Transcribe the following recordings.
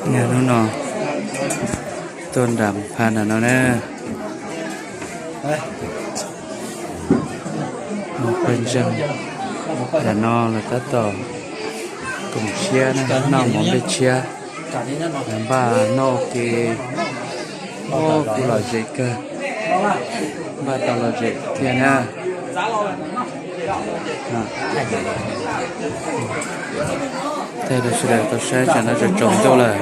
Hnub no tuaj nram pha nram no na, mus pawg ntseeg nram no los tab tom koom siab na, noj mov nplej tshiab, npaj noj ua ke, kuj lom zem kawg, npaj tau lom zem tiag na. Thaij rau sawv daws tau saib, tsam no tsaus ntuj lawm,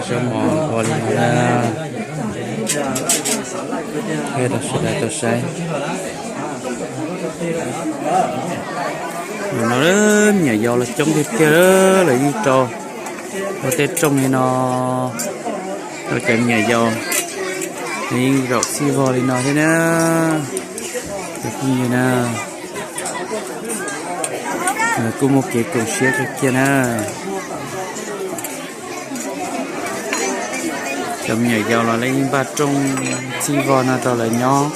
zaub mov ua li no na. Thaij rau sawv daws tau saib. Nim no me nyuam yaus los coob tiag tiag, lawv yeej rau ua tej rooj li no rau cov me nyuam yaus, yeej zaum txhij vog li no thiab na. Cov phooj ywg na, kuj muaj kev koom siab kawg kiag na. Cov me nyuam yaus los lawv yeej npaj rooj txhij vog no rau lawv nyob,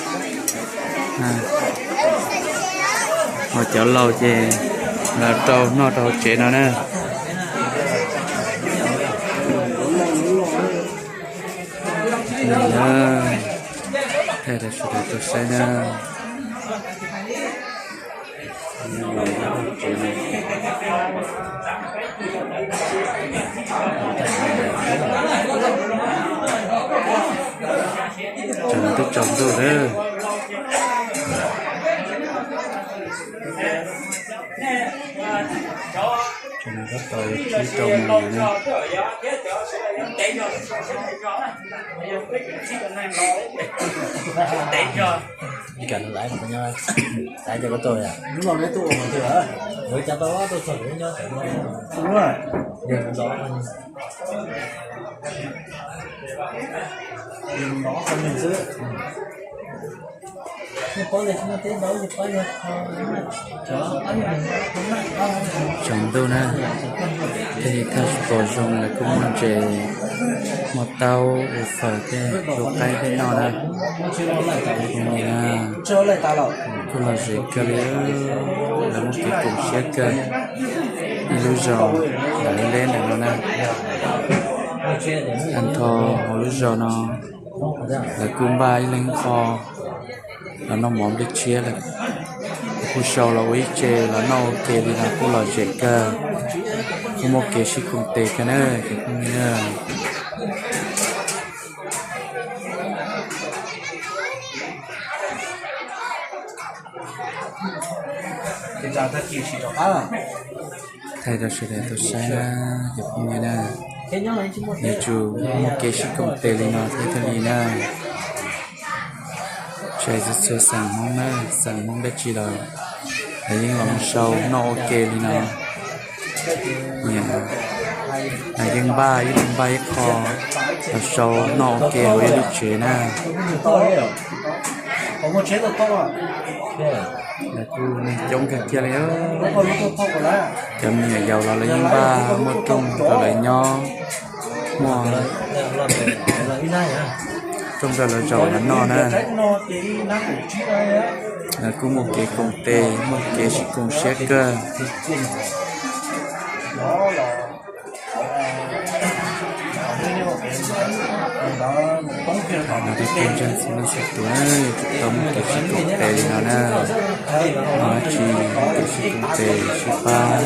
ho cov laus ces lawv rau noj rau hauv tsev no na. Thaij rau sawv daws tau saib na. Tsaus ntuj, tsaus ntuj lawm. Tsam no tab tom yuav tsib rau moos lawm na. Tsaus ntuj na, thiaj li thaj tsis pom zoo, lawv kuj muaj ntses, muaj taub, ua fawm thiab ua qaib thiab noj na. Kuj lom zem kawg li, lawv muaj kev koom siab kawg. Ib lub zos nram lub leb ntawm no na, tag nrho hauv lub zos no lawv kuj npaj ib leeg qho los noj mov nplej tshiab lawm. Kuj sau los ua ib tse los noj ua ke li no kuj lom zem kawg, kuj muaj kev sib koom tes kawg na, cov phooj ywg na. Thaij rau sawv daws tau saib na, cov phooj ywg na, yuav tsum muaj kev sib koom tes li no thiaj li na. Tsis hais txhua xeem Hmoob na, xeem Hmoob dab tsi los lawv yeej los mus sau noj ua ke li no. Lawv yeej npaj ib leeg npaj ib qho los sau noj ua ke hauv ib lub tsev na. Lawv kuj neeg coob kawg kiag li. Cov me nyuam yaus los lawv yeej npaj muaj rooj rau lawv nyob, muaj rooj rau lawv zaum los noj na. Lawv kuj muaj kev koom tes, muaj kev sib koom siab kawg. Ntseeg txhua leej txhua tus, yuav tsum tau muaj kev sib koom tes li no na. Tsis muaj kev sib koom tes sib pab,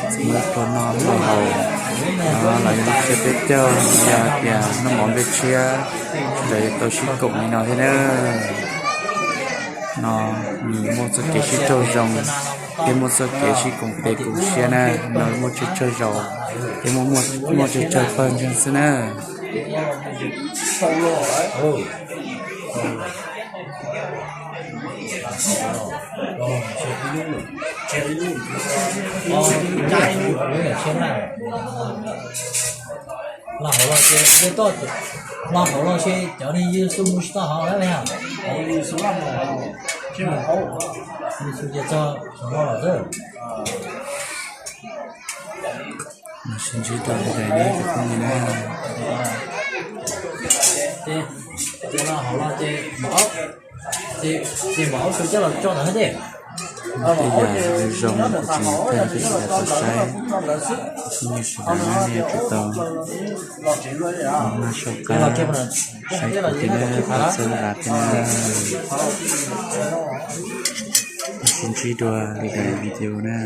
tsis muaj ib pluag noj ib pluag haus, los yog lub siab peb caug, yog tias noj mov nplej tshiab, lawv yuav tau sib koom li no thiab na. No nws muaj txoj kev sib raug zoo, thiab muaj txoj kev sib koom tes koom siab na. No muaj tsawg tsawg zaus, thiab muaj, muaj tsawg tsawg pawg ntseeg xwb na. Los hauv los ces, los hauv los ces cov neeg yws xu mus tsis tau hauv lawm. Yws xu ces txog tseem no lawm xwb. Sib ntsib rau li ntawd na cov phooj ywg na. Ces, ces los hauv los ces, ces npam aub xu coj los tso ntawd thiab ces. Tej yam zoo kuv tseem thaij rau peb sawv daws tau saib, ib tsoom phooj ywg sawv daws nej yuav tsum tau maj sau qab saib kuv thiab na, pab txhawb nqa thiab na. Sib ntsib dua lwm daim video na.